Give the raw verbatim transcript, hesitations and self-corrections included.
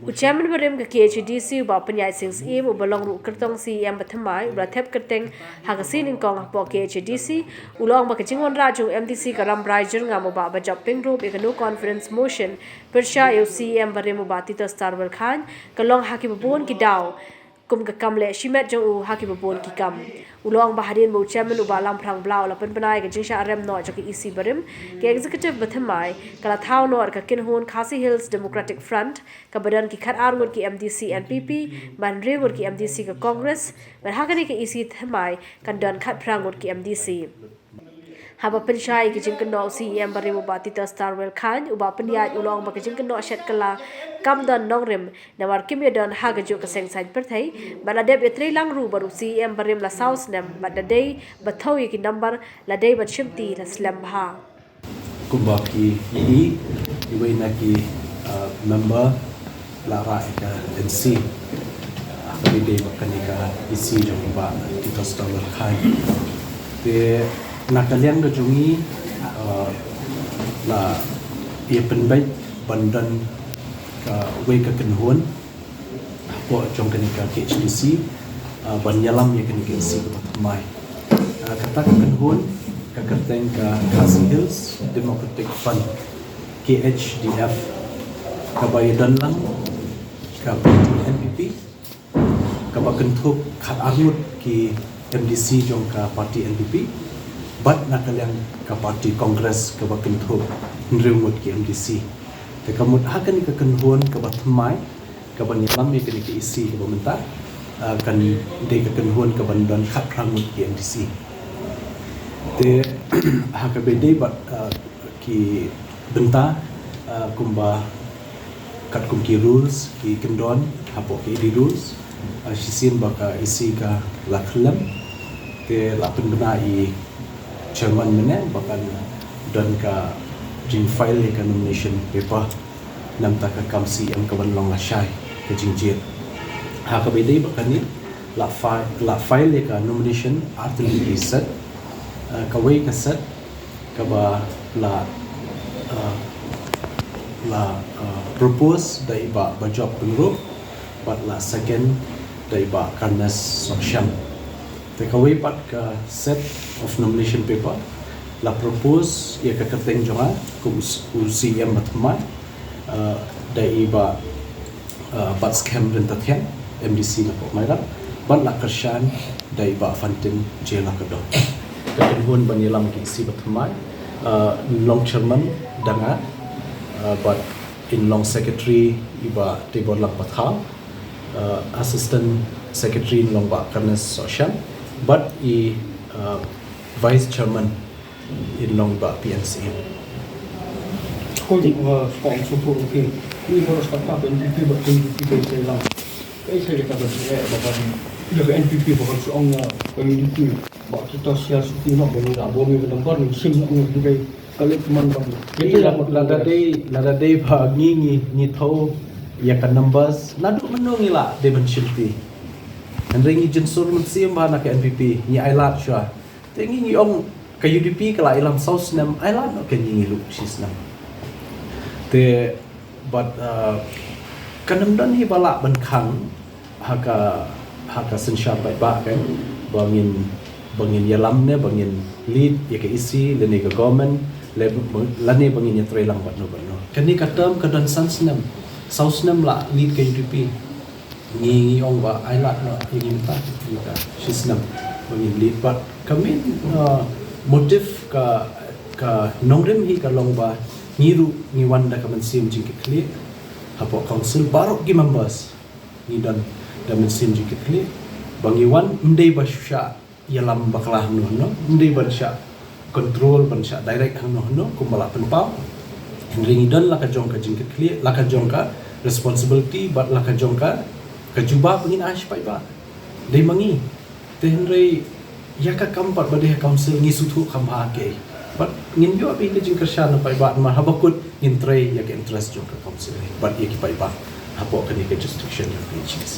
U Chairman barim ka K H A D C, u Bah Pynïaid Sing Syiem, uba long ruh u kyrtong C E M bathymmai, uba la thep kyrteng ha ka sngi nyngkong hapoh K H A D C, u la ong ba ka jingwanrah jong u M D C ka Rambrai Jyrngam, u Bah Bajop Pyngrope, ïa ka No Confidence Motion pyrshah ïa u C E M barim, u Bah Titustar Whale Chyne, ka long ha kiba bun ki daw kum ka kam leh shimet jong u ha kiba bun ki kam. U la ong ba hadien ba u Chairman, u Bah Lamphrang Blah, u la pynbna ïa ka jingshah rem noh jong ka E C barim, ka Executive bathymmai ka la thaw noh ïa ka kynhun Khasi Hills Democratic Front, kaba don ki khatar ngut ki M D C N P P, ban hynriew ngut ki M D C ka Congress, bad ha kane ka E C thymmai kan don khatphra ngut ki M D C. Haba pynshai ïa ka jingkynnoh u C E M barim, u Bah Titustar Whale Chyne, u Bah Pynïaid u la ong ba ka jingkynnoh shet kylla kam don nongrim, namar kim ïadon ha kajuh ka seng saiñ pyrthei, bad la dep ïatreilang ruh bad u C E M barim la saw snem, bad da dei ba thew ïa ki number, la dei ban shimti la slem bha. Kumba phi i, iwei na ki, uh, member la rah ïa ka N C. Ah, ka dei ba kane ka E C jong u Bah Titustar Whale Chyne. Te na ka liang ka jong ngi, uh, la ïa pynbeit ban don kawei ka kynhun hapoh jong kane ka K H A D C, ah, ban ïalam ïa kane ka E C kaba thymmai. Ah, kata ka kynhun ka kyrteng ka Khasi Hills Democratic Front, K H D F, kaba ïadon lang ka party N P P, kaba kynthup khatar ngut ki M D C jong ka party N P P, bad na ka liang ka party Congress kaba kynthup hynriew ngut ki M D C. Te ka mut ha kane ka kynhun kaba thymmai, kaban ïalam ïa kane ka E C kaba mynta, ah, kan dei ka kynhun kaban don khatphra ngut ki M D C. Te ha kaba dei bad, ah, ki bynta, ah, kumba katkum ki rules, ki kyndon hapoh ki A D rules, ah, shisien ba ka E C ka la khyllem, te la pynbna i chairman mynne ba kan don ka jingfile ïa ka nomination paper. Namar ka kam C E M kaban long lashai ka jingjied. Ha kaba dei ba kane la fi-, la file ïa ka nomination artylli ki set, ah, kawei ka set kaba la, ah, la, ah, propose da i Bah Bajop Pyngrope, bad la second da i Bah Carnes Songshan. Te kawei pat ka set of nomination paper la propose ïa ka kyrteng jong nga kum u s-, u C E M bathymmai, ah, da i Bah, ah, Batskhem Ryntathiang, M D C na pok Mairang, bad la kyrshan da i Bah Fantin J Lakadong. Ka kynhun ban ïalam ki E C bathymmai, ah, long chairman da nga, ah, bad in long secretary i Bah Teborlang Pathaw, uh, assistant secretary in long Bah Carnes Songshan, bad i, uh, vice chairman in long Bah P N C. Ko ji, uh, spong supu, okay. Ni baru start up N P P, bad N P P ba i lang. Ka i sa ka ba, eh, ba ka, ïa ka N P P ba ka suang, uh, ka U D P. Ba kita sial suki nok ba ni la bo ni ka number ni sim nok ni dei. Ka leh kumne bang. Ita la, lada dei, lada dei ba ngi, ngi, ngi thew ïa ka numbers, naduh mynno ngi la dei ban shimti. Hynrei ngi jin sur mynsiem ba na ka N P P, ngi ailad shuwa. Te ngi, ngi ong ka U D P ka la ïalam saw snem, ailad noh ka ngi, ngi luh shi snem. Te bad, uh, kan ym don hi ba lah ban khang ha ka, ha ka synshar paidbah kan, ba ngin, ba ngin ïalam ne ba ngin lead ïa ka E C lane ka government, le-, lane ba ngin ïatreilang bad no bad no. Kane ka term ka don san snem, saw snem la lead ka U D P. Ngi, ngi ong ba ailad noh ïa ngi mynta, ïa ka shi snem ba ngin lead, bad ka main, uh, motive ka, ka nongrim hi ka long ba ngi ruh ngi wan da ka mynsiem jingkitkhlieh. Hapoh council baroh ki members ngi don da mynsiem jingkitkhlieh ba ngi wan, ym dei ba shu shah ïalam bakla hangno hangno, ym dei ban shah control, ban shah direct hangno hangno kumba la pynpaw. Hynrei ngi don la ka jong ka jingkitkhlieh, la ka jong ka responsibility, bad la ka jong ka, ka jubab ba ngin ai sha paidbah. Dei ma ngi. Te hynrei ïa ka kam pat ba dei ha council ngi sngewthuh kham bha kaei. Bad ngin ïoh beit ka jingkyrshan na paidbah namar haba kut ngin trei ïa ka interest jong ka council bad ïa ki paidbah hapoh kane ka jurisdiction jong ka H D C.